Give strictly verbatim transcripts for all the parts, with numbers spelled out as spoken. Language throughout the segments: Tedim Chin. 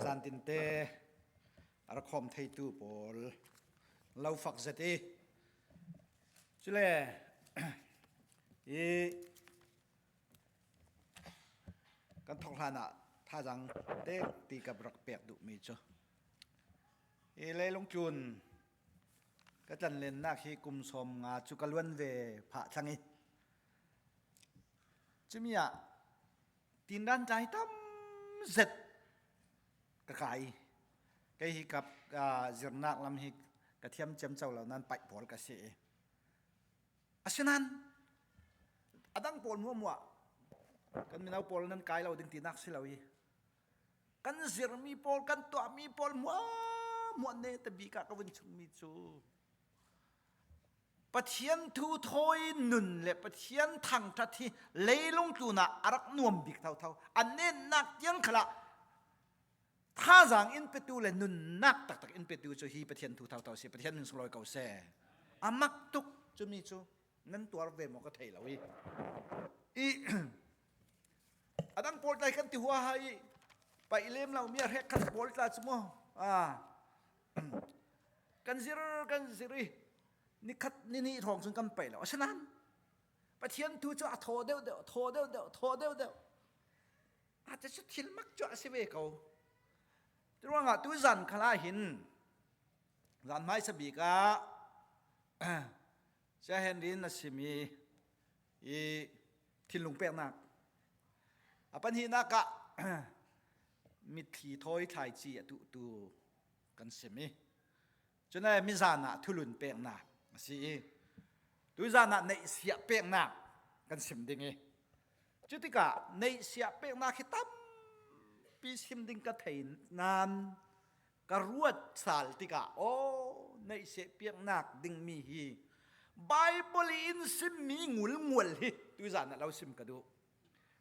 Zantinte a ra khawm theitu pawl lo fak zet i. Cule i kan thawk hlanah thazang tek ti ka rak pek duhmi cu i leilung tlun ka tlanlennak hi kum sawm nga cu ka luan ve phah thlang i, cumi ah tindan tlai tam zet ka kai. Kei hi ka, aa, zirnak lam hi ka thiam ciamco lo nan paih pawl ka si i, asinan a dang pawl hmuahhmuah kan mino pawl nan kai lo ding tinak si lo i, kan zirmi pawl, kan tuahmi pawl hmuahhmuah neta bik ah ka vun chungmi cu Pathian thu thawi nun le Pathian thangṭhat hi leilung tlunah a rak nuam bik thotho. A netnak tiang khalah thazang in petu le nunnak taktak in petu cu hi Pathian thu thotho si. Pathian min sunglawi ko seh. A mak tuk cumi cu nan tuar ve maw ka thei lo i. I a dang pawl tla hi kan ti huaha i, paih lem lo mi a hrek khat pawl tla cu maw, a, kan zir, kan zir i, ni khat ni nih hrawng cun kan paih lo. Asinan Pathian thu cu a thaw deuhdeuh, thaw deuhdeuh, thaw deuhdeuh. A, cucu thil mak cu a si ve ko. Curuangah tuzan khalah hin zan hmaisa bik ah Sia Henry in a simmi i thinlung peknak a pahnihnak ah mitthli thawi thlaici a tuhtu kan sim i, cun a mizan ah thulun peknak a si i, tuzan ah neihsiah peknak kan sim ding i, cutikah neihsiah peknak hi tampi sim ding ka thei nan ka ruat sal tikah, aw, neihsiah peknak dingmi hi Baibal in simmi ngulngual hi tuzan ah lo sim ka duh.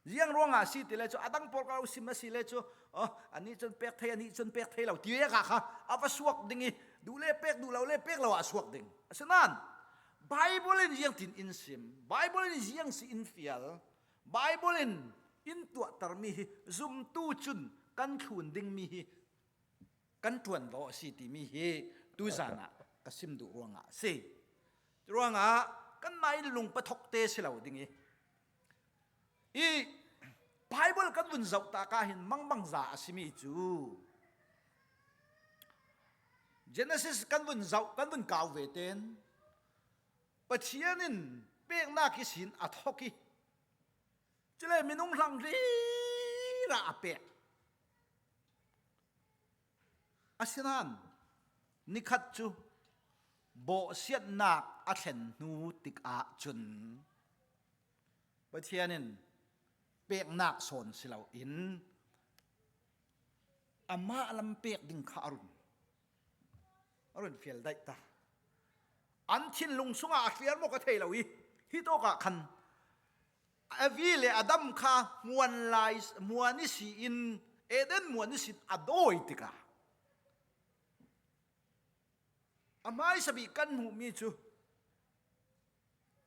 Ziang ruangah a si ti le cu, a dang pawl ka lo sim a si le cu, aw, anih cun pek thei, anih cun pek thei lo ti ve kha kha a va suak ding i, duh le pek, duh lo le pek lo ah a suak ding. Asinan Baibal in ziangtin in sim, Baibal in ziang si in fial, Baibal in in tuahtermi hi zumtu cun kan thlun dingmi hi kan ṭuandaw a si timi hi tuzan ah ka sim duh ruangah a si. Curuangah kanmah in lungpa thokte si lo ding i, i Baibal kan vun zoh tak ah hin mangbangza a simi cu Genesis kan vun zoh, kan vun kau ve ten Pathian in peknak ihsin a thok i, cule minung hlang rira a pek. Asinan nikhat cu bawhsiatnak a thlen hnu tikah cun Pathian in peknak sawn si loin amah lam pek ding kha a run, a run fial daih ta. An thinlung sungah a fial maw ka thei lo i, hi tawkah khan Evi le Adam kha hmuan lai, hmuan ihsin, Eden hmuan ihsin a dawi tikah a hmaisa bik kan hmuhmi cu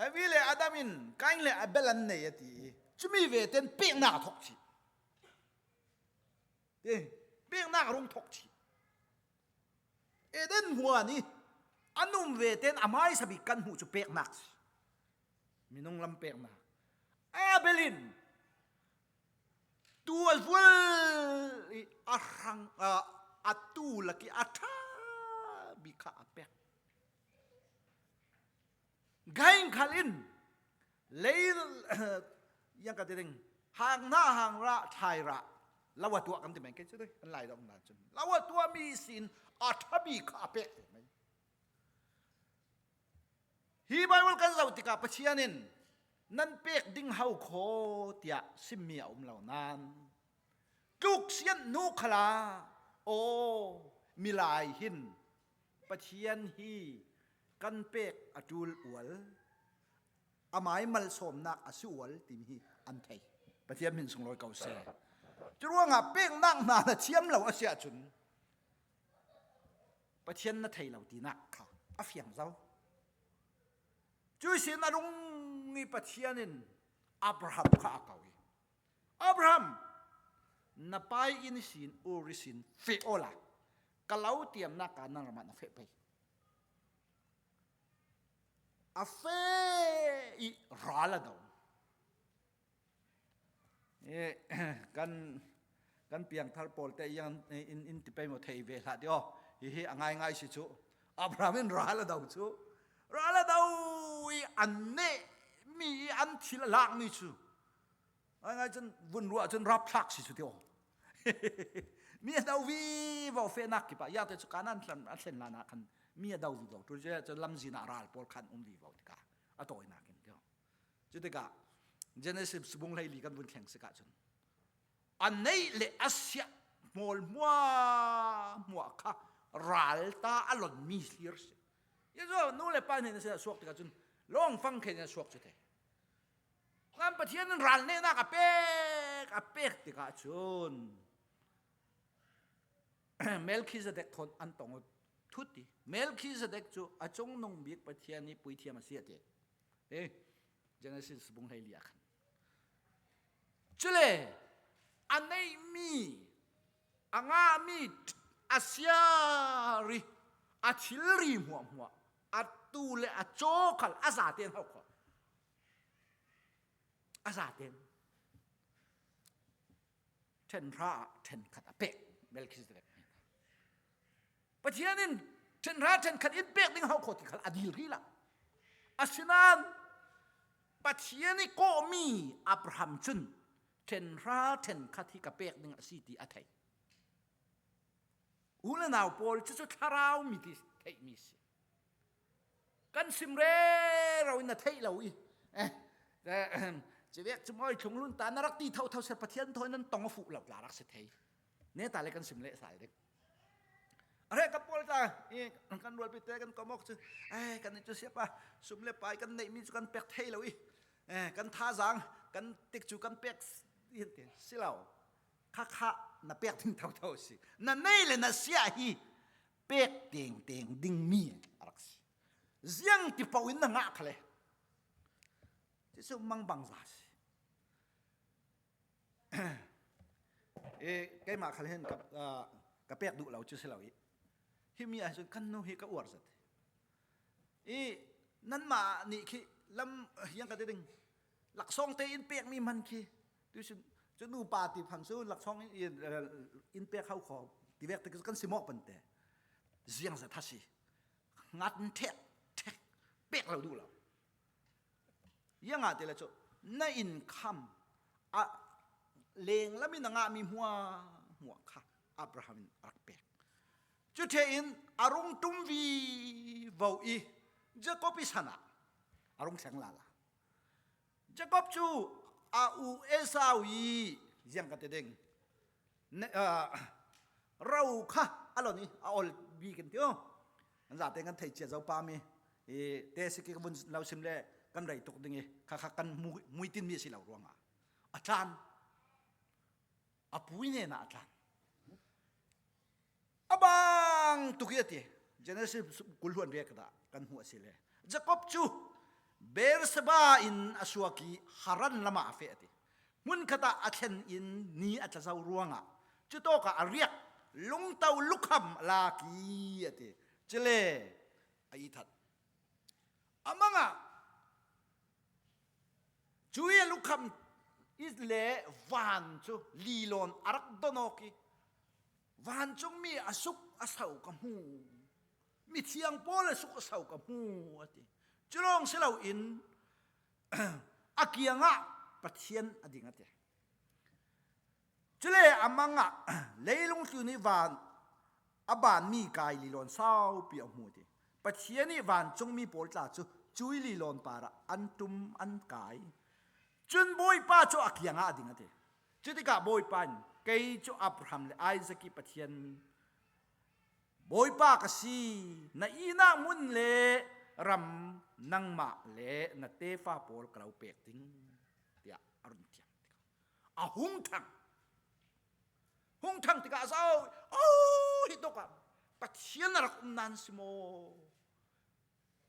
Evi le Adam in Kain le Abel an nei a ti i, cumi veten peknak a thok cih. Peknak a rung thok cih. Eden hmuan i an um veten a hmaisa bik kan hmuh cu peknak si. Minung lam peknak. Abel in tuu a zual i a hrang, a, a tuu lak i a ṭha bik kha a pek. Kain khal in lei, yang ka ti ding, hang hna hang rah thlai rah lo a tuah kan ti men kei cu dei, an lai dong nan cun lo a tuah mi sin a ṭha bik kha a pek hi mai. Hi Baibal kan zoh tikah Pathian in nan pek ding hau khaw tiah simmi a um lo nan, tluksiat hnu khalah aw, milai hin Pathian hi kan pek a ṭul ual, amai malsawmnak a si ual timi hi an thei. Pathian min sunglawi ko seh. Curuangah peknak hna na thiam lo a si ahcun Pathian na thei lo tinak kha a fiang zo. Cuih sin a rung i Pathian in Abraham kha a ko i, Abraham, Na pai inn ihsin, Ur ihsin feh awla, ka lo tiamna Kanaan ramah na feh pei. A feh i ral a do. Eh, kan, kan piangthar pawlte in, in, in ti pei maw, thei ve hlah dih aw. Hi hi a ngaingai si cu. Abraham in ral a do cu. Ral a do i an neh mi i an thil a lak mi cu. Ngaingai cun vun ruah cun rapthlak si cu dih aw. Mi a do vivo fehnak kipah. Iate cu Kanaan thlan, a thlen lana khan mi a do vivo. Tu cia cun lamzin ah ral pawl khan um vivo tikah a tawinak in dih aw. Cutikah Genesis bung hleili kan vun thleng sikah cun a neih le a siah hmawl hmuahhmuah kha ralta a lon mi hlir si. Jesuh nu le pa hnen a sinah suak tikah cun lawngfang khen a suak cu thei. Kan Pathian in ral nehnak a pek, a pek tikah cun Melkhizedek thawn an tong uh thuti. Melkhizedek cu a cungnung bik Pathian i puithiam a si a ti. Eh, Genesis bung hleili ah khan. Cule a neihmi, a ngahmi, a siari, a thilri hmuahhmuah, a tu le a caw khal a zaten hauh khawh. A zaten ṭhenhra ah ṭhenkhat a pek Melkhizedek. Pathian in ṭhenhra ṭhenkhat in pek ding hauh khawh ti khal a dil rih lo. Asinain Pathian i kawhmi Abraham cun ṭhenhra ṭhenkhat hi ka pek ding a si ti a thei. U le nau pawl, cucu thlarau mit i theihmi si. Kan sim rero in na theih lo i, eh, eh, civek cu mawi thlung lun ta na rak ti thotho ser, Pathian thawi nan tong a fuh lo tla rak si thei. Neta le kan sim leh sai dek. A reh ka pawl ta i, kan rualpite kan kom awk cu, ai, kan i cu siapa, sum le pai kan neihmi cu kan pek thei lo i, eh, kan thazang kan tik cu kan pek i, si lo. Khakha na pek ding thotho si. Na neih le na siah hi pek tengteng dingmi a rak si. Ziang ti poh in na ngah kha le, Jesuh mangbangza si. Eh, keimah khal hin ka, ah, ka pek duh lo cu si lo i, himi ah cun kan nu hi ka uar zat. I, nanmah nih khi lam hiang ka ti ding, laksawngte in pekmi man khi, tu cun, cu nupa ti phan cu laksawng in, in, eh, in pek hau khaw ti vek te kan si mawh pante. Ziang zat ha si. Ngat in thek, thek, pek lo duh lo. Ziangah ti le cu na inkham ah lenglam in a ngahmi hmuahhmuah kha Abraham in a rak pek. Cu ṭheh in a rung ṭum vivo i Jacob i san ah a rung thleng lala. Jacob cu a u Esau i ziang ka ti ding, ne, ah, ro kha a lon i a ol bik in ti aw. Kan zate kan thei cia zo pa mi i te si ki ka vun lo sim le kan rei tuk ding i khakha kan mu-, muitin mi a si lo ruangah a tlan. A pu i hnenah a tlan. A bang tuk hi a ti. Genesis kul hluan riak dah kan hmuh a si le, Jacob cu Beersheba in a suak i Haran lamah a feh a ti. Hmun khatah a thlen in ni a tla zo ruangah cutawkah a riak lungto lukham a lak i a ti. Cule a ithat a mangah Cu i a lukham i le van cu lilawn a rak don awk i, vancungmi a suk a sau ka hmu, mithiang pawl a suk a sau ka hmu, a ti. Cu lawng si loin a kiangah Pathian a ding a ti. Cule a mangah leilung tlun i van a banmi kai lilawn saupi a hmu a ti. Pathian i vancungmi pawl tla cu cui lilawn parah an ṭum an kai. Cun Bawipa cu a kiangah a ding a ti. Cutikah Bawipa in, "Kei cu Abraham le Isaac i Pathian, Bawipa ka si, na ihnak hmun le ram nangmah le na tefa pawl ka lo pek ding," tiah a run tiam tikah a hung thang. Hung thang tikah a za, "Oh, hi tawkah Pathian a rak um nan si maw?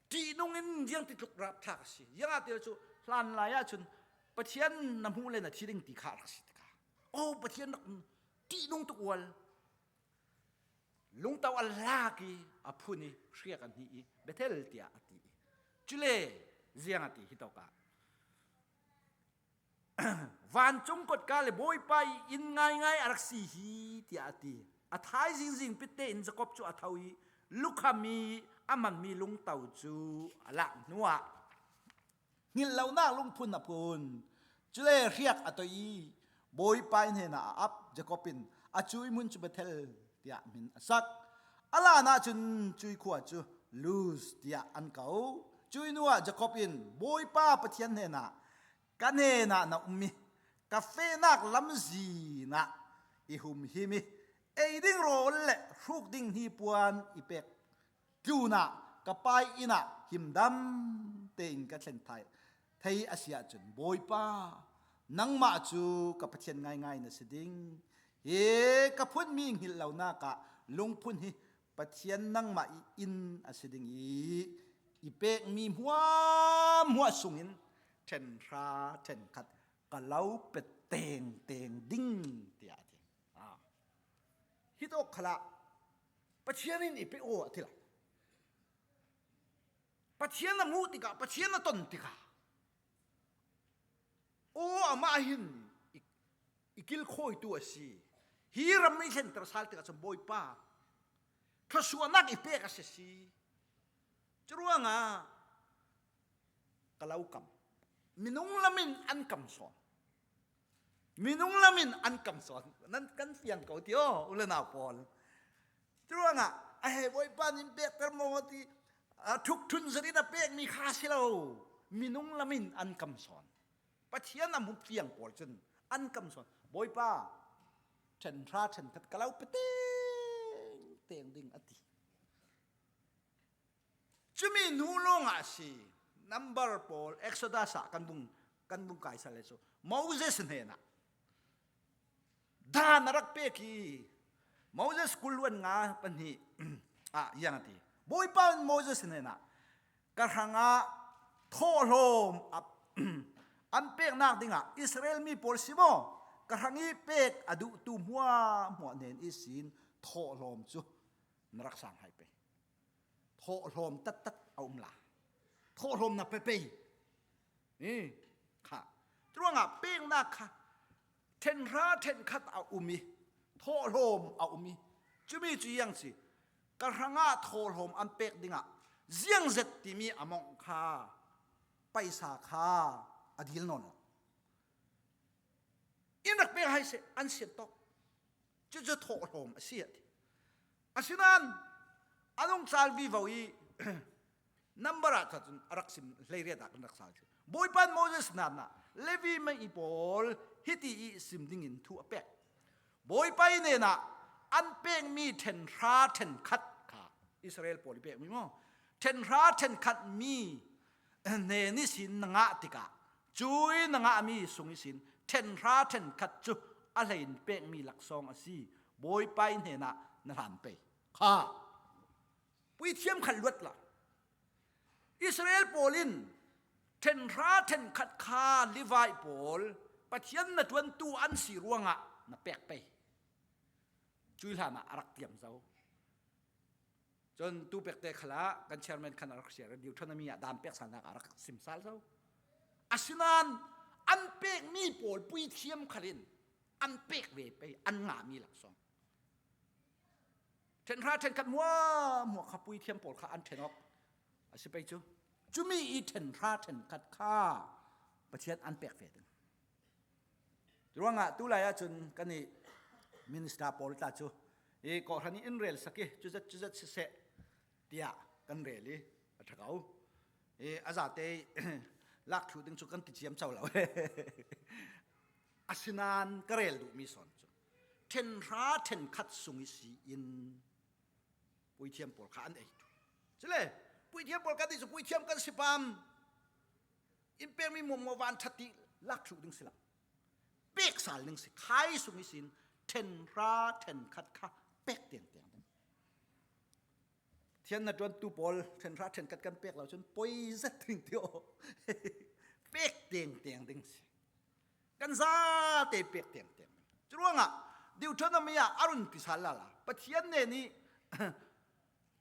Ṭihnung in ziang ti tluk rapthlak a si. Ziangahtile cu hlan lai ahcun Pathian na hmuh le na thi ding ti kha a rak si tikah, oh, Pathian rak um, ṭih nung tuk ual. Lungto a lak i, a phun i, hriak a hnih i, Bethel tiah a ti i. Cule ziang a ti hi tawkah, vancung kotka le Bawipa i inn ngaingai a rak si hi, tiah a ti. A thaizing zingpitte in Jakob cu a tho i, lukham i a manmi lungto cu a lak hnuah, hngilh lonak lungphun a phun. Cule hriak a toih i, Bawipa i hnenah a ap. Jakob in a cuih mun cu Bethel tiah min a sak. A lan ahcun cuih khua cu Luz tiah an ko. Cuih hnuah Jakob in Bawipa Pathian hnenah, ka hnenah na um i, ka fehnak lamzin ah i humhim i, ei ding rawl le hruk ding hnipuan i pek tlunah ka pa inn ah himdam tein ka thlen thai thei a si ahcun, Bawipa, nangmah cu ka Pathian ngaingai na si ding. Hi ka phunmi hngilh lonak ah lungphun hi Pathian nangmah i inn a si ding i, i pekmi hmuahhmuah sungin ṭhenhra ṭhenkhat ka lo pe tengteng ding, tiah a ti. Ah. Hi tawk khalah Pathian in i pe aw a ti lo. Pathian a muh tikah, Pathian a ton tikah, aw, amah hin i, i kilkhawitu a si. Hi ram i thlenter sal tikah cun Bawipa, thluasuahnak i pek a si si. Curuangah ka lo kam. Minung lamin an kam sawn. Minung lamin an kam sawn. Nan kan fiang ko ti aw, u le nau pawl. Curuangah, a he Bawipa nih pekter maw ti, a thukthun zatin a pekmi kha a si lo. Minung lamin an kam sawn. Pathian a hmu fiang pawl cun an kam sawn. Bawipa, ṭhenhra ṭhenkhat ka lo pe tengteng ding a ti. Cumi hnu lawngah a si. Number pawl, Exodus ah kan bung, kan bung kaisa le cu Moses hnenah dan a rak pek i, Moses kul luan nga pahnih ah ziang a ti. Bawipa in Moses hnenah, ka hrangah thawhlawm a, an peknak dingah Israel mi pawl si maw, ka hrang i pek a duhtu hmuahhmuah hnen ihsin thawhlawm cu na rak sang hai pei. Thawhlawm taktak a um la, thawhlawm na pe pei. Eh, kha. Curuangah peknak kha ṭhenhra ṭhenkhat a um i, thawhlawm a um i, cumi cu ziang si, ka hrangah thawhlawm an pek dingah ziang zet timi a mongh kha, paisa kha a dil nawn lo. In rak pek hai seh, an sian tawk. Cucu thawhlawm a si a ti. Asinain a nungcal vivo i, Number ah cun a rak sim hleiriat ah kan rak sal si. Bawipa in Moses hnenah, Levi mi pawl hiti i sim dingin thu a pek. Bawipa i hnenah an pekmi ṭhenhra ṭhenkhat kha, Israel pawl i pekmi maw, ṭhenhra ṭhenkhat mi hnen ihsin na ngah tikah, cui na ngahmi sung ihsin ṭhenhra ṭhenkhat cu a hlein pekmi laksawng a si. Bawipa i hnenah na hlan pei kha. Puithiam khat luat la. Israel pawl in ṭhenhra ṭhenkhat kha Levi pawl Pathian na ṭuantu an si ruangah na pek pei. Cui hlanah a rak tiam zo. Cun tu pekte khalah kan chairman khan a rak siar, Deuteronomy ah dan peksalnak a rak simsal zo. Asinain an pekmi pawl puithiam khal in an pek ve pei, an ngahmi laksawng. Ṭhenhra ṭhenkhat hmuahhmuah kha puithiam pawl kha an ṭhen awk a si pei cu. Cumi i ṭhenhra ṭhenkhat kha Pathian an pek ve ding. Curuangah tulai ahcun kan i minister pawl tla cu i kawhhran i in relsak i cuzat cuzat siseh tiah kan rel i a ṭha ko. I a zate i lak thluh ding cu kan ti ciamco lo. Asinain ka rel duhmi sawn cu ṭhenhra ṭhenkhat sung i si in puithiam pawl kha an ei. Cule puithiam pawl kan ti cu puithiam kan si pam. In pekmi muahmuah van ṭhat ti lak thluh ding si lo. Pek sal ding si, khai sung ihsin ṭhenhra ṭhenkhat kha pek tengteng ding. Thian na ṭuantu pawl ṭhenhra ṭhenkhat kan pek lo cun poi zet ding ti aw. Pek tengteng ding si. Kan zate pek tengteng ding. Curuangah Deuteronomy ah a run pisal lala Pathian nen i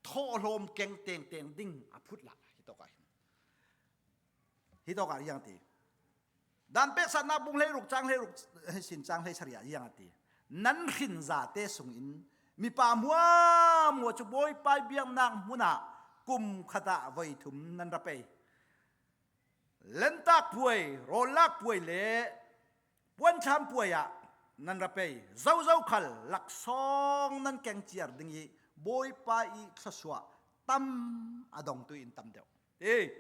thawhlawm keng tengteng ding a phut lala. Hi tawkah hin, hi tawkah hiang ti. Dan peksa na bung hleiruk cang hleiruk sin cang hleisariah hiang a ti. Nan khin zate sungin mipa muamua cu Bawipa i biaknak hmunah kum khatah voi thum nan ra pei. Lentak puai, rawllak puai le puanthlam puai ah nan ra pei. Zozo khal laksawng nan kengciar ding i Bawipa i thluasuah tam a dongtu in tam deuh. Ei,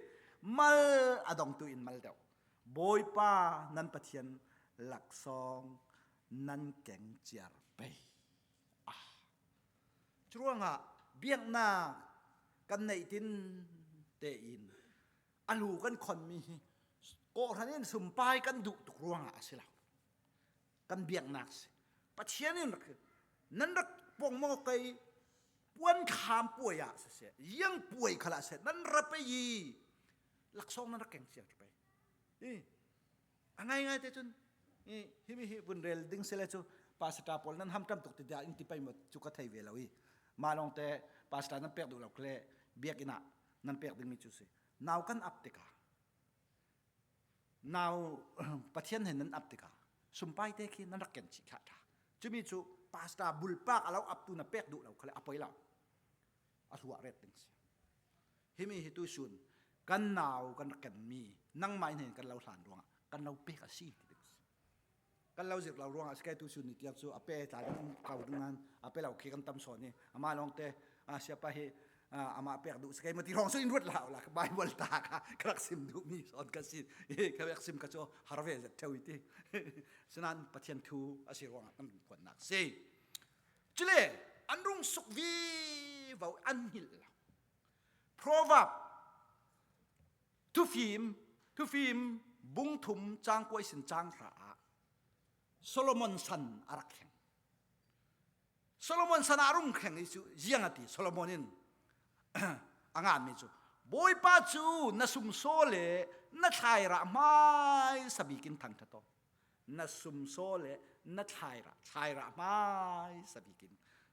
mal a dongtu in mal deuh. Bawipa nan Pathian laksawng nan kengciar pei. Ah. Curuangah biaknak kan neih tinte in a lu kan khonmi hi kawhhran in sumpai kan duh tuk ruangah a si lo. Kan biaknak si. Pathian in rak, nan rak pongmawk kei, puanthlam puai ah sese, ziang puai khalah se nan ra pei i laksawng nan rak kengciar pei. Hi. A ngaingai te cun, hi, himi hi vun rel ding si le cu, pastor pawl nan hamṭam tuk ti tia in ti pei maw cu ka thei ve lo hi. Mah lawngte pastor nan pek duh lo kha le, biakinn ah nan pek dingmi cu si. Nau kan ap tikah, nau Pathian he nan ap tikah, sumpaite khi nan rak ken cih kha ṭha. Cumi cu pastor bulpak a lo aptu na pek duh lo kha le a poi lo. A hluah ret ding si. Himi hi tuisun kan nau kan rak kenmi, nangmah in hin kan lo hlan ruangah kan lo pek a si ti ding si. Kan lo zirh lo ruangah si kei tuisun ni tiang cu a pe tla ding kau ding nan a pe lo khi kan tam sawn hi. Amah lawngte, a, siapa hi, a, amah pek duh si kei mati hrawng cu in ruat hlah uh la, ka Bible ta kha ka rak sim duhmi sawn ka si. Ka rak sim ka cu har ve zet theu i ti. Sinan Pathian thu a si ruangah kan phuannak si. Cule an rung suk vivo, an hngilh lo. Proverb, thufim, thufim bung thum cang kua i sin cang hra ah Solomon san a rak khen. Solomon san a rung khen i cu ziang a ti, Solomon in a nganmi cu, Bawipa cu na sumsaw le na thlairah hmaisa bikin thangṭhat aw. Na sumsaw le na thlairah, thlairah hmaisa bikin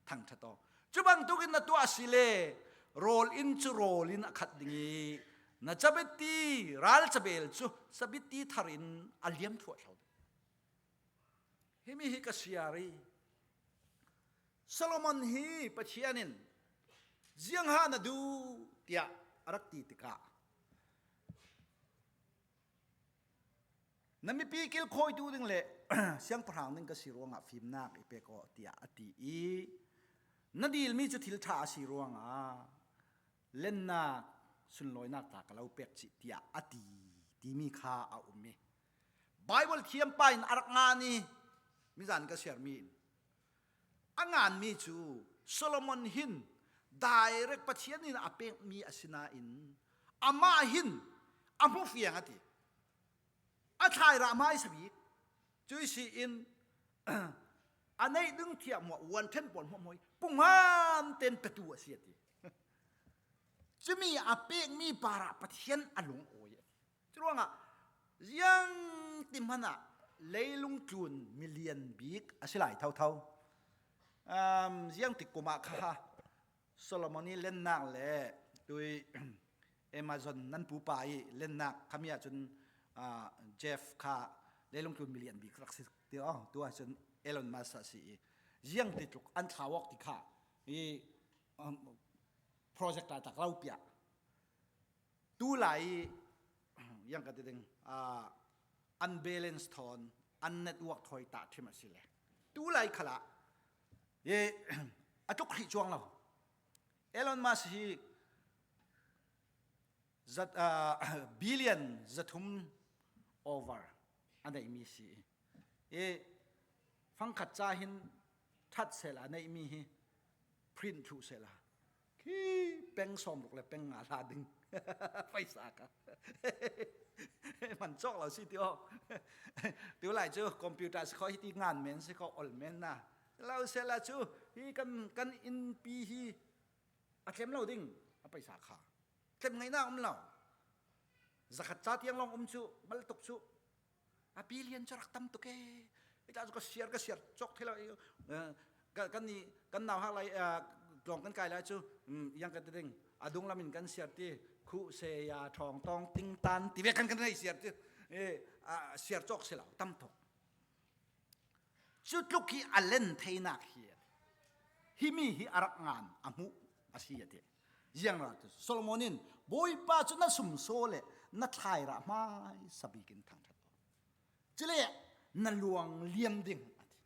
thangṭhat aw. Cu bantukin na tuah a si le rawl in cu rawl in a khat ding i na cabitti, ral cabel cu cabitti thar in a liam thuah thlo ding. Himi hi ka siar i Solomon hi Pathian in ziang hah na duh tiah a rak ti tikah, na mipi kilkhawitu ding le siangpahrang ding ka si ruangah fimnak i pek aw, tiah a ti i, na dilmi cu thil ṭha a si ruangah lennak, sunlawinak tla ka lo pek cih, tiah a ti, timi kha a um i, Bible thiampa in a rak ngan i, mizan ka siarmi in a nganmi cu Solomon hin direct Pathian in a pekmi a si nain amah hin a hmufiang a ti. A thlairah hmaisa bik, cuih si in a neih ding thiah hmuah, uan ṭhen pawl hmuahhmuah i punghan ten petu a si a ti. Cumi a pekmi parah Pathian a lung awi a ti. Curuangah ziang ti hmanah leilung tlun milian bik a si lai thotho. Um, ziang ti kumah kha Solomon i lennak le tui Amazon nan pupa i lennak khami ah cun, ah, Jeff kha leilung tlun milian bik rak si ti aw, tu ah cun Elon Musk a si i ziang ti tluk an thlau awk ti kha i, um, project taktak lo piah. Tulai i, yang ka ti ding, ah, unbalance thawn, an network thawi tah thim a si le. Tulai khalah, ye, a tluk hrih cuang lo. Elon Musk hi zat, ah, billion zathum over a neihmi si. I fangkhat ca hin ṭhat sehla neihmi hi print thluh sehla khi peng sawmruk le peng nga hla ding paisa kha man cawk lo si ti aw. Tulai cu computer si kho, hiti ngan men si kho, ol men na lo sehla cu hi kan, kan innpi hi a tlem lo ding a paisa kha. Tlem ngaihna um lo. Zakhat ca tiang lawng um cu, mal tuk cu. A billion cu rak tam tuk e. Hih tla cu ka siar, ka siar cawk thei lo. Eh, ka, kan ni, kan nauhak lai, ah, tlawng kan kai lai cu, um, yang ka ti ding. A dunglamin kan siar ti, khuh se ya thawng tawng ting tan ti ve kan kan nei siar ti. Eh, ah, siar cawk si lo, tam thawk. Cutluk hi a len theinak hi. Hih mi hi a rak ngan a hmuh a si a ti. Ziang ra tu Solomon in, Bawipa cu na sumsaw le na thlai rah hmaisa bikin thangṭhat aw. Cule na luang liam ding a ti.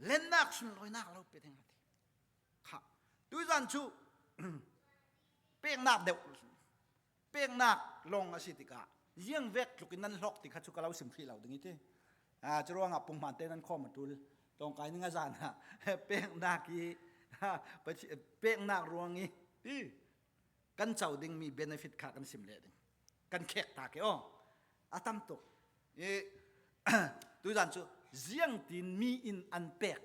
Lennak sunlawinak lo pe ding a ti. Kha. Tuizan cu peknak deuh, peknak lawng a si tikah ziang vek tlukin nan hlawk ti kha cu ka lo sim hrih lo ding i ti. Ah, curuangah punghmante nan khawm a tul. Tawngkai ning a zanah peknak i, ha, Pathian, peknak ruang i, i kan co dingmi benefit kha kan sim leh ding. Kan khek ta ke aw. A tam tuk. I, tuizan cu ziangtin mi in an pek,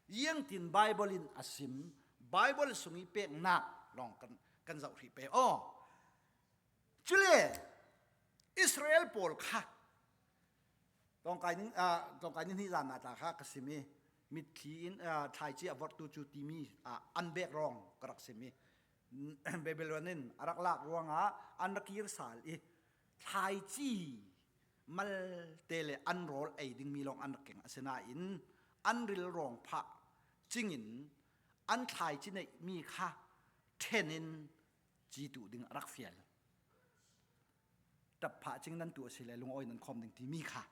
ziangtin Bible in a sim, Bible sung i peknak lawng kan, kan zoh hrih pe aw. Cule Israel pawl kha tawngkai ning, ah, tawngkai ning hnih zan ah tla kha ka sim i, mitthli in, ah, thlaici a vorhtu cu timi, ah, an bek rawng ka rak sim i, Babylon in a rak lak ruangah an rak kir sal i, thlaici malte le an rawl ei dingmi lawng an rak keng. Asinain an rilrawng phah cingin an thlaici neihmi kha ṭhenin ci tuh ding a rak fial. Ṭap phah cing nan tuh a si le lungawi nan khawm ding timi kha.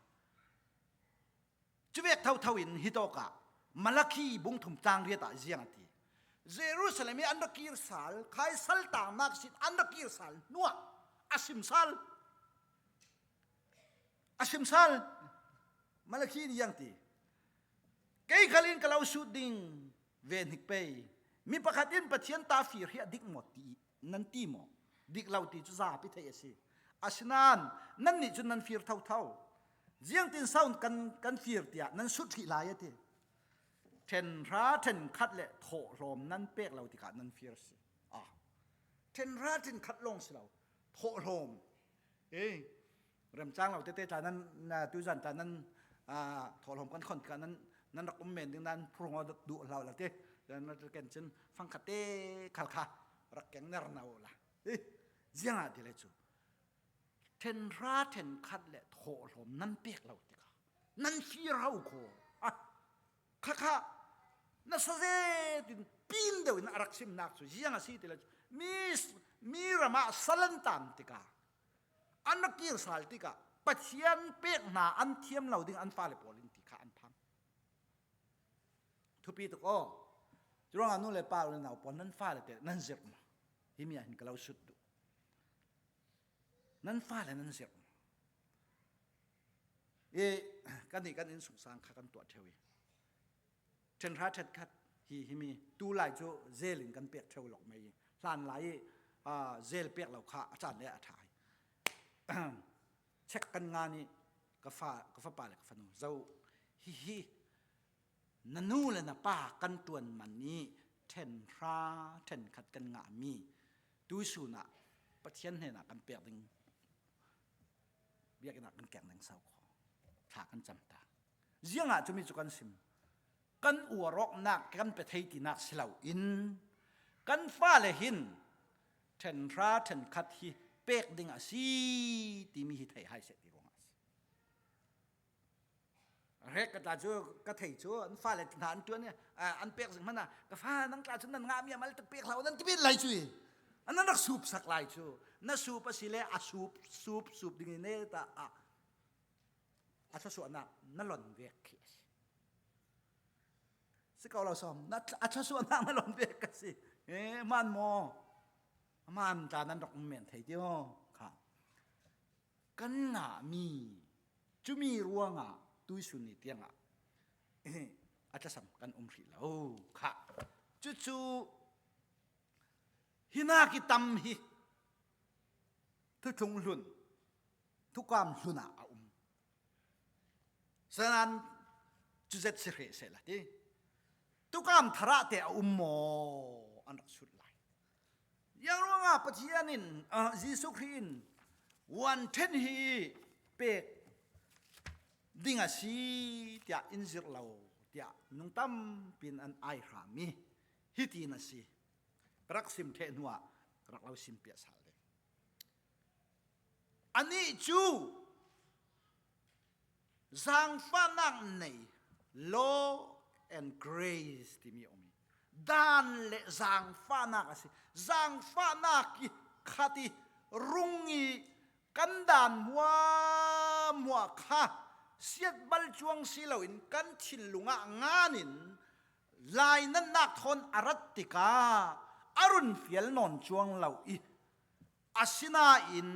Cuvek thotho in hitawkah Malakhi bung thum cang riat ah ziang a ti. Jerusalem i an rak kir sal, khai saltangnak sin an rak kir sal hnuah a sim sal. A sim sal. Malakhi in ziang ti. Kei khal in ka lo sut ding ve hnik pei. Mi pakhat in Pathian ta fir hi a dik maw ti nan ti maw? Dik lo ti cu zapi thei a si. Asinain nannih cun nan fir thotho. Ziangtin sawn kan, kan fir tiah nan sut hrih lai a ti. Ṭhenhra ṭhenkhat le thawhlawm nan pek lo tikah nan fir a si. Ah. Ṭhenhra ṭhenkhat lawng si lo. Thawhlawm. Ei, remcang lo tete tla nan, na, tuizan tla nan, ah, thawhlawm kan khon tikah nan, nan rak um men ding nan phurung aw duh hlau lo te. Nan rak ken cun fangkhat te khal kha rak keng ner na uh la. Ei, ziangah ti le cu. Ṭhenhra ṭhenkhat le thawhlawm nan pek lo tikah nan fir ho khaw. Ah, khakha nasa zetin pin deuh in a rak simnak cu ziang a si ti le cu mi, mi ramah salantan tikah an rak kir sal tikah Pathian pek hna an thiam lo ding an fale pawl in ti kha an phang. Thupi tuk aw. Curuangah nu le pa, u le nau pawl nan fale te nan zirh maw? Himi ah hin ka lo sut duh. Nan fale nan zirh. I, kan nih kan innsungsang kha kan tuah ṭheu i, ṭhenhra ṭhenkhat hi, himi tulai cu zel in kan pek ṭheu lawk mei i, hlanlai i, aa, zel pek lo kha a caan le a ṭha hi. Check kan ngan i, ka fa, ka fapa le ka fanu, zo, hihi, na nu le na pa kan ṭuan man i ṭhenhra ṭhenkhat kan ngahmi tuisun ah Pathian hnenah kan pek ding, biakinn ah kan keng ding sau khaw, thla kan cam ta. Ziangah cumi cu kan sim, kan uar awknak kan pe thei tinak si loin kan fale hin ṭhenhra ṭhenkhat hi pek ding a si timi hi thei hai seh ti ruangah a si. Rek ka tla cu ka thei cu an fale hna an ṭuan i, ah, an pek zing hmanh ah, ka fa, nang tla cu nan ngahmi a mal tuk pek hlah u, nan ti pin lai cu i, an nan rak supsak lai cu. Na sup a si le a sup, sup, sup ding i neta ah a thluasuahnak na lon vek khi a si. Si ko lo sawm, na thla-, a thluasuahnak na lon vek ka si. Eh, man maw? Man tla nan rak um men thei ti maw? Kha. Kan ngahmi cumi ruangah tuisun ni tiangah, eh, a tlasam kan um hrih lo kha. Cucu hi nak i tam hi thuthlung hlun, thukam hlun ah a um. Sanan cu zet si hreh seh la ti. Thukam tharah te a um maw? An rak sut lai. Ziang ruangah Pathian in, ah, Jesuh Khrih in, "Vuan ṭhen hi pek, ding a si tiah in zirh lo tiah nung tampi in an aihram hi. Hiti in a si. Ka rak sim theh hnuah ka rak lo sim piahsal ding. A nih cu zangfahnak nei, law and grace timi a om hi. Dan le zangfahnak a si. Zangfahnak i khat i rung i kan dan hmuahhmuah kha siatbal cuang si loin kan thinlung ah ngan in lainatnak thawn a rat tikah a run fial nawn cuang lo i asinain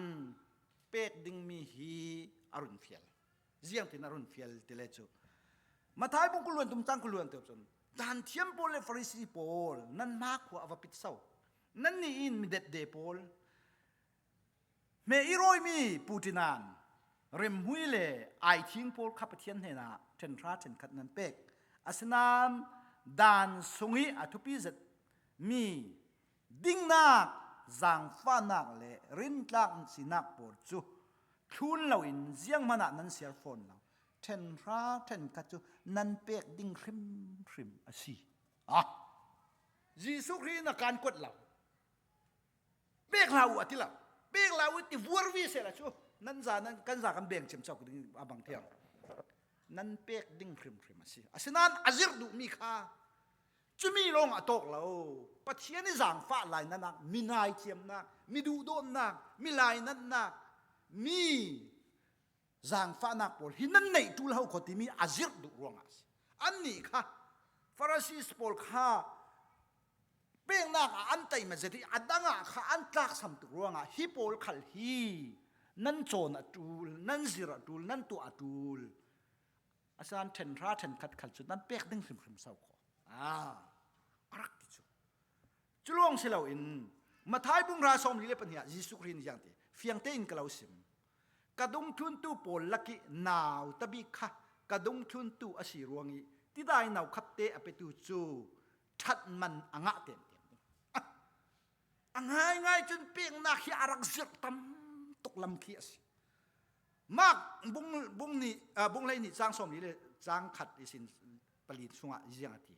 pek dingmi hi a run fial. Ziangtin a run fial ti le cu Matthai bung kul le tum cang kul le tum cun dan thiam pawl le Farisi pawl, nanmah khua a va pit so. Nannih in midetde pawl, hme i rawimi putinan, remhmui le aithing pawl kha Pathian hnenah ṭhenhra ṭhenkhat nan pek. Asinan dan sung i a thupi zetmi dingnak, zangfahnak le rintlak sinak pawl cu thlun loin zianghmanah nan siar fawn lo. Ṭhenhra ṭhenkhat cu nan pek ding hrimhrim a si. Ah, Jesuh Khrih in a kan kuat lo. Pek hlah uh a ti lo. Pek hlah uh ti vuar vi sehla cu nan za, nan, kan za kan beng ciamco ding a bang thiam. Nan pek ding hrimhrim a si. Asinan a zirh duhmi kha cumi lawng a tawk lo. Pathian i zangfah lainatnak, minai ciamnak, mi duhdawtnak, mi lainatnak, mi zangfahnak pawl hi nan neih ṭul ho khaw timi a zirh duh ruangah a si. Annih kha Farisi pawl kha peknak ah an taima zet i a dangah kha an tlaksam tuk ruangah hi pawl khal hi nan cawn a ṭul, nan zirh a ṭul, nan tuah a ṭul. Asinan ṭhenhra ṭhenkhat khal cu nan pek ding hrimhrim so khaw. Ah, a rak ti cu. Cu lawng si loin Matthai bung hra sawmli le pahnih ah Jesuh Khrih in ziang ti, fiangte in ka lo sim. Ka dungthluntu pawl lakih nau tabik kha ka dungthluntu a si ruang i tidai naukhapte a petu cu ṭhat man a ngah tengteng ding. Ah, a ngaingai cun peknak hi a rak zirh tam tuk lam khi a si. Mark bung, bung nih, ah, bung hleihnih cang sawmli le cang khat ihsin pali sungah ziang a ti.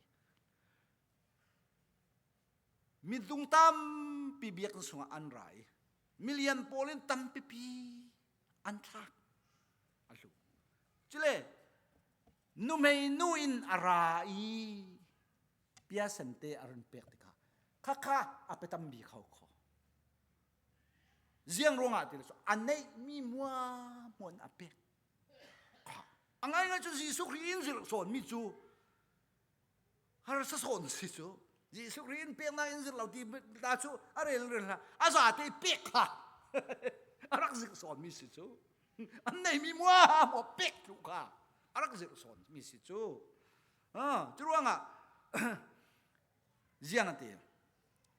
Midung tampi biakinn sungah an ra i milian pawl in tampipi an thlak a hlu. Cule numeinu in a ra i piasente a run pek tikah khakha a pe tampi kho kho. Ziang ruangah ti le cu a neihmi muahmuah in a pek. A ngaingai cu Jesuh Khrih in zirh sawnmi cu harsa sawn si cu. Jesuh Khrih in peknak in zirh lo ti ta cu a relrel hna. A zate i pek kha a rak zirh sawnmi si cu. An neihmi muahmuah pek thluh kha a rak zirh sawnmi si cu. Ah, curuangah ziang a ti.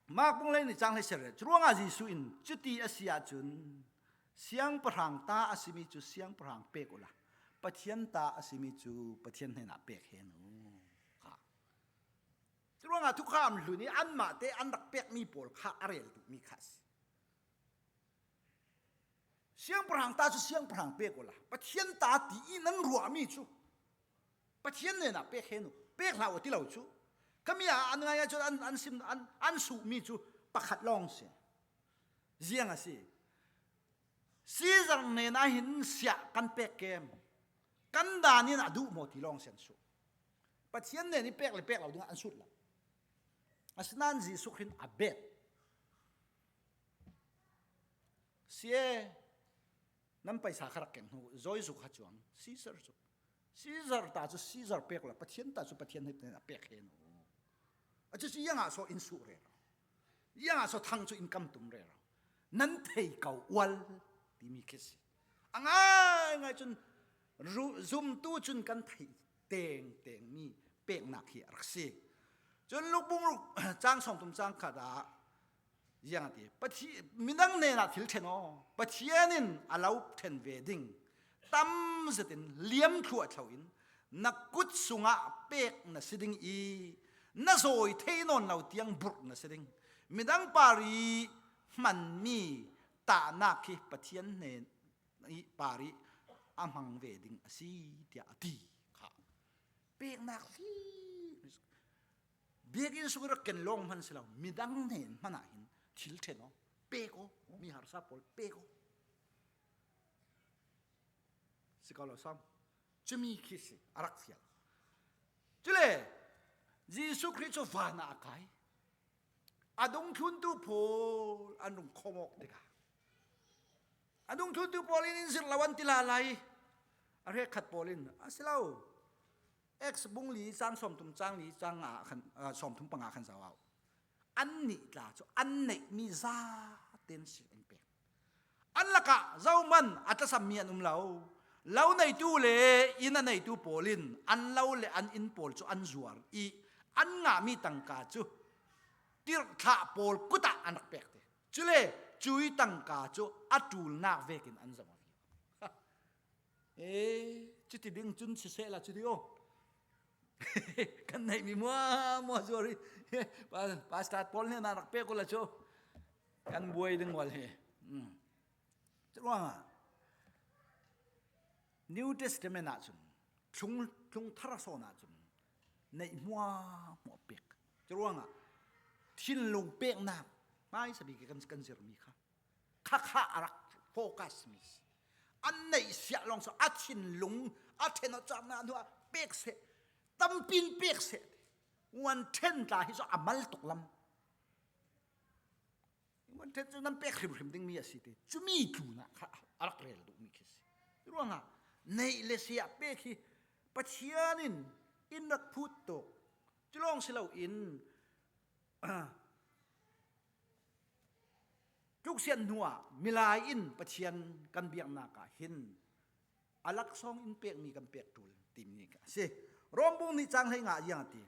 Mark bung hleihnih cang hleisarih. Curuangah Jesuh in cuti a si ahcun siangpahrang ta a simi cu siangpahrang pek uhla Pathian ta a simi cu Pathian hnenah pek hen uh. Kha. Curuangah thukham hlun i anmahte an rak pekmi pawl kha a rel duhmi kha a si. Siangpahrang ta cu siangpahrang pek uhla Pathian ta ti i nan ruahmi cu Pathian hnenah pek hen uh, pek hlah uh a ti lo cu. Khami ah an ngaingai cun an, an sim, an, an suhmi cu pakhat lawng si. Ziang a si. Caesar hnenah hin siah kan pek kem. Kan dan in a duh maw ti lawng si an suh. Pathian hnen i pek le pek lo dingah an sut lo. Asinan Jesuh Khrih in a bet. Sia, nan paisa kha rak keng hnu, zawi zuk kha cuang, Caesar cu. Caesar ta cu Caesar pek la, Pathian ta cu Pathian hnen a pek hen uh. A cucu iangah saw in suh rero. Iangah saw thang cu in kam tum rero. Nan thei ko ual timi khi si. A ngaingai cun ru-, zumtu cun kan theih tengtengmi peknak hi a rak si. Cun Luk bung ruk cang sawmthum cang khat ah ziang a ti. Pathian, midang hnenah thil ṭhen aw, Pathian in a lo ṭhen ve ding. Tam zetin liam thluahthlo in na kut sungah pek na si ding i na zawi thei nawn lo tiang burh na si ding. Midang parih hmanmi tahnak hi Pathian hnen i parih a mang ve ding a si, tiah a ti kha. Peknak hi. Biakinn sung i rak ken lawng hman si lo, midang nen hmanah hin thil ṭhen aw, pek aw, mi harsa pawl pek aw. Si ko lo sam. Cumi khi si, a rak fial. Cule, Jesuh Khrih cu vanah a kai. A dungthluntu pawl an rung khawm awk tikah, a dungthluntu pawl in in zirh lo an ti lalai. A hrekkhat pawl in, a si lo. Acts bung li cang sawmthum, cang li cang nga khan, ah, sawmthum panga khan zoh uh. Annih tla cu an neihmi zaten sin an pek. An lakah zohman a tlasammi an um lo. Lo neitu le inn a neitu pawl in an lo le an inn pawl cu an zuar i an ngahmi tangka cu tirhthlah pawl kutah an rak pek te. Cule cui tangka cu a ṭulnak vekin an zong a viu. Eh, cuti ding cun sisehla cuti aw. Kan neihmi muahmuah zuar hi. Pa-, pastor pawl hnenah rak pek uh la cu kan buai ding ual hi. Hmm. Curuangah New Testament ah cun, thlung, thlung thar a sawn ah cun neih muahmuah pek. Curuangah thinlung peknak hmaisabik kan, kan zirmi kha, khakha a rak focus mi si. An neih siah lawng saw a thinlung a ṭhen aw cakna hnuah pek seh, tampi in pek seh. Uan ṭhen tla hi saw a mal tuk lam. Uan ṭhen cu nan pek hrimhrim dingmi a si te. Cumi tlunah kha a rak rel duhmi khi si. Curuangah neih le siah pek hi Pathian in in rak phut tuk. Culawng si loin, tluksiat hnuah milai in Pathian kan biaknak ah hin a laksawng in pekmi kan pek ṭul timi a si. Rom bung nih cang hleinga ziang a ti.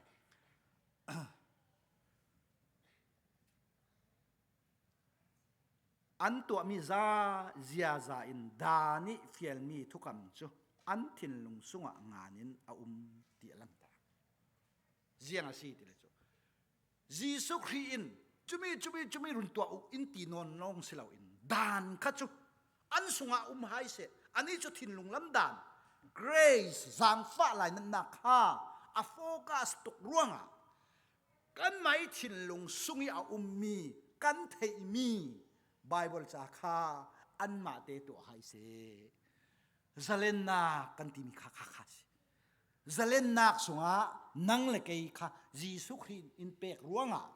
An tuahmi za ziaza in dan ih fialmi thukam cu an thinlung sungah ngan in a um ti a langhter. Ziang a si ti le cu, Jesuh Khrih in cumi, cumi, cumi run tuah uh in ti nawn lawng si loin dan kha cu an sungah um hai seh. Anih cu thinlung lam dan, grace, zaangfah lainatnak kha a focus tuk ruangah kanmah ih thinlung sungih a ummi, kan theihmi Baibal ca kha anmahte tuah hai seh. Zalennak kan timi kha, kha, kha si. Zalennak sungah nang le kei kha Jesuh Khrih in pek ruangah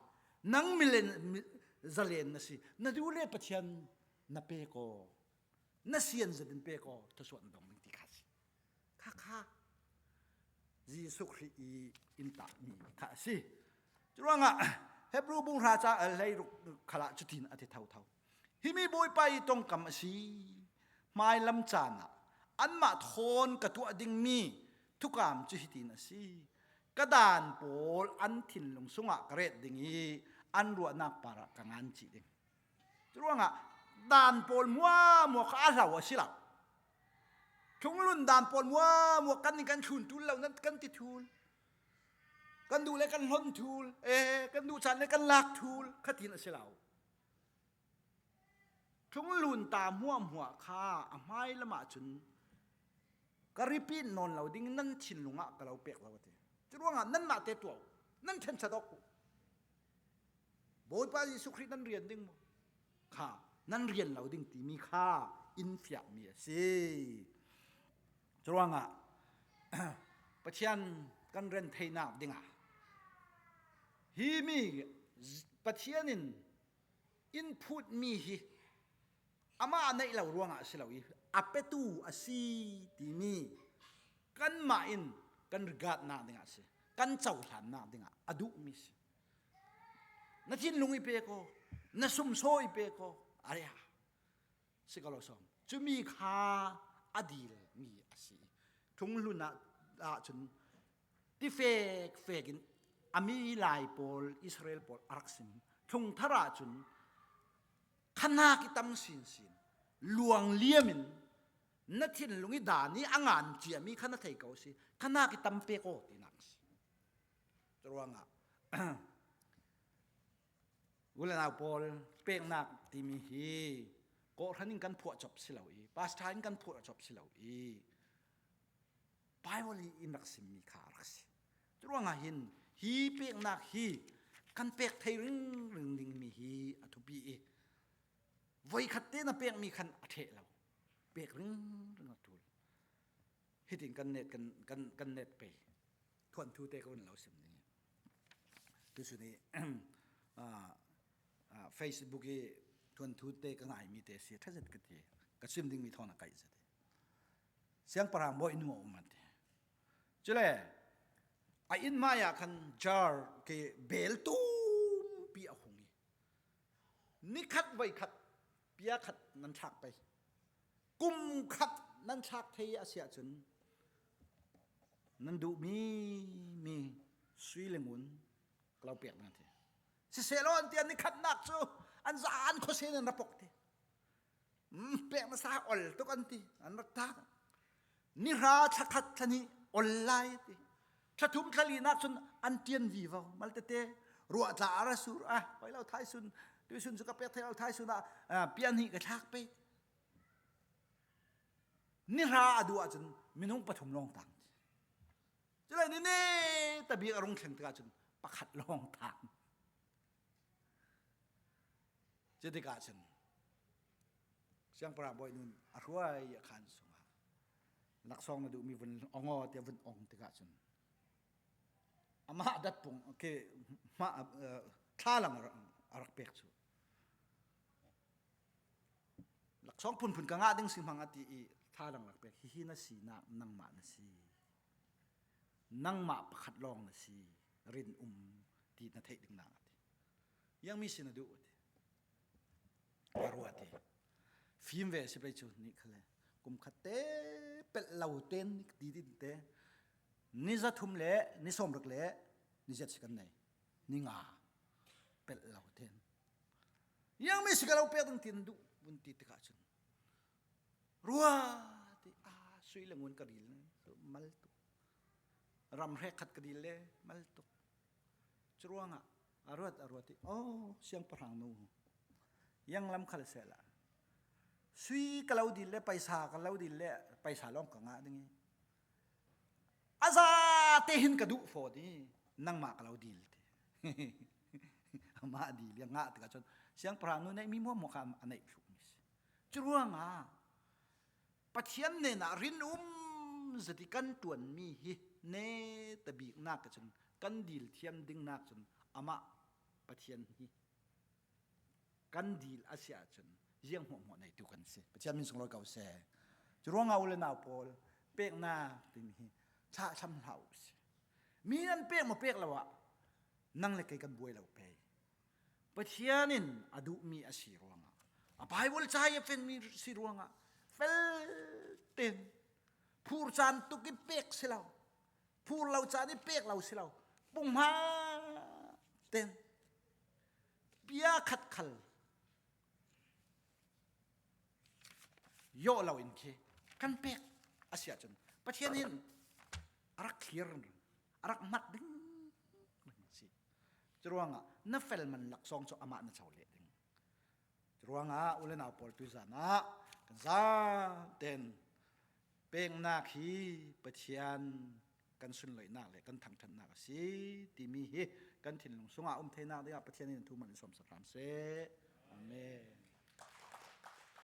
nang milen, mi, zalen na si. Na duh le Pathian na pek aw. Na sian zat in pek aw, thawsuah na dong ding ti kha si. Kha kha Jesuh Khrih ih in tahmi kha a si. Curuangah Hebru bung hra cang hleiruk khalah cutin a ti thotho. Himi Bawipa ih tongkam a si. Hmailam caan ah anmah thawn ka tuah dingmi thukam cu hitin a si. Ka daan pawl an thinlung sungah ka ret ding ih an ruahnak parah ka ngan cih ding. Curuangah daan pawl muahmuah kha a hlau a si lo. Thlunglun daan pawl muahmuah kan in kan thlun tul lo nan kan ti thul. Kan duh le kan hlon thul. Eh, kan duh caan le kan lak thul. Khatin a si lo. Thlunglun ta muahmuah kha a hmai lamah cun ka repeat nawn lo ding, nan thinlung ah ka lo pek lo a ti. Curuangah nanmahte tuah uh, nan thensat awk uh. Bawipa Jesuh Khrih nan rian ding maw? Kha, nan rian lo ding timi kha in fiahmi a si. Curuangah Pathian kan ren theinak dingah himi Pathian in in phutmi hi amah a neih lo ruangah a si lo ih a petu a si timi kanmah in kan regardnak dingah a si, kan cohlannak dingah a duhmi si. Na thinlung ih pek aw, na sumsaw ih pek aw, a ria si ka lo sawm. Cumi kha a dilmi a si. Thlunglun ah, ah cun ti fekfek in a mi lai pawl, Israel pawl a rak sim. Thlungthar ah cun khanak ih tam sinsin, luangliam in na thinlung ih dan ih a ngan ciami kha na thei ko si. Khanak ih tam pek aw tinak si. Curuangah u le nau pawl, peknak timi hi kawhhran in kan phuah cop si lo i, pastor in kan phuah cop si lo i, Bible i in rak simmi kha a rak si. Curuangah hin hih peknak hi kan pek thei ringring dingmi hi a thupi i, voikhatte na pekmi khan a theh lo, pek ringring a tul. Hitin kan net, kan, kan, kan net pei. Thuanthute ka vun lo sim ding hi. Tusun i, ah, ah, Facebook i thuanthute ka ngai mite si thazet ka ti. Ka sim dingmi thawn a kaih zet hi. Siangpahrang bawi nu a um a ti. Cule a inn mai-ah khan jar ke bel tumpi a hung hi. Ni khat voi khat pia khat nan thlak pei. Kum khat nan thlak thei a si ahcun nan duhmi mi sui le ngun ka lo pek nan ti. Sisehlaw an ti a, ni khatnak cu an za an khuasia nan ra pok ti. Mm, pek na sa ol tuk an ti, an rak tak. Ni hra thla khat thla nih ol lai ti. Thla thum thla linak cun an tian vivo. Malte te ruah tla a ra sur, ah, hoi lo thaisun, tuisun cu ka pek thei lo thaisun ah, ah, pian hi ka thlak pei. Ni hra a duh ahcun minung pathum lawng tang ti. Cule ni ne tabik a rung thleng tikah cun pakhat lawng tang. Cutikah cun siangpahrang bawi nun a hruai a khan sungah laksawng na duhmi vun ong aw tiah vun ong tikah cun amah datpung ke hmah, eh, thlalang a rak, a rak pek cu. Laksawng phunphun ka ngah ding si hmang a ti i thlalang rak pek. Hihi na sinak nangmah na si. Nangmah pakhat lawng na si, rinum ti na theih ding nak a ti. Ziangmi si na duh a ti. A ruat hi. Fim ve si pei cu nih khale. Kum khatte pelh lo ten ni didin te. Ni za thum le ni sawmruk le ni ziat si kan nei. Ni nga pelh lo ten. Ziangmi si ka lo pek ding tin duh vun ti tikah cun. Ruat i, a, sui le ngun ka dil mal tuk. Ram hrek khat ka dil le mal tuk. Curuangah a ruat, a ruat i, oh, siangpahrang nu. Ziang lam khal sehla. Sui ka lo dil le, paisa ka lo dil le, paisa lawng ka ngah ding i. A zate hin ka duh faw ding i, nangmah ka lo dil ti. Amah dil i a ngah tikah cun siangpahrang nu neihmi muahmuah kha a neih thluh mi si. Curuangah Pathian hnenah rinum zet i kan ṭuanmi hi netabiknak ah cun kan dil thiam dingnak cun amah Pathian hi kan dil a si ahcun ziang hmuahhmuah neitu kan si. Pathian min sunglawi ko seh. Curuangah u le nau pawl, peknak timi hi thlahthlam hlah uh si. Mi an pek maw pek lo ah nang le kei kan buai lo pei. Pathian in a duhmi a si ruangah, a Bible ca i a fenmi si ruangah fel ten phur caan tuk i pek si lo, phur lo caan i pek lo si lo, punghma ten pia khat khal iawh lo in khi kan pek a si ahcun Pathian in a rak thlir, a rak mat ding si. Curuangah na fel man laksawng cu amah na co leh ding. Curuangah u le nau pawl, tuizan ah kan zan ten peknak hi Pathian kan sunloihnak le kan thangṭhatnak a si timi hi kan thinlung sungah um theinak dingah Pathian in thu man in sawmsak hram seh. Amen.